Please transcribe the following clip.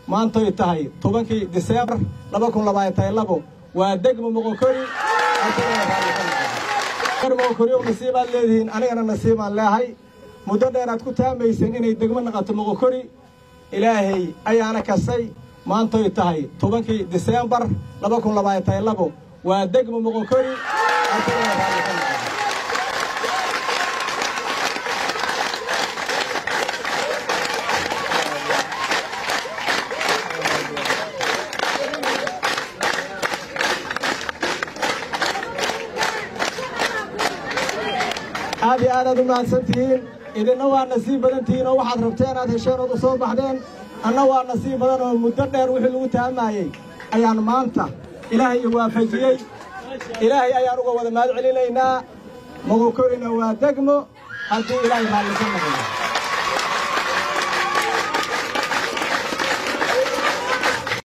Maantoy tahay 10-kii Diseembar 2022 waa degmo Moqokori. Moqokoriyow, nasiibaad leedihiin, anigana nasiibaan leehay. Muddo dheer aad ku taamayseen inay degmo naqato Moqokori, Ilaahay ayaana kasay. Maantoy tahay 10-kii Diseembar 2022 waa degmo Moqokori. Aad iyo aad aad u mahadsan tihiin. Idinna waa nasiib badan tihiin oo waxaad rabteen aad hesheen ood u soo baxdeen. Anna waa nasiib badan oo muddo dheer wixii lagu taamaayey ayaan maanta Ilaahay i waafajiyey. Ilaahay ayaan uga wada mahad celinaynaa. Moqokorina waa degmo haddii Ilaahay raalli ka noqdo.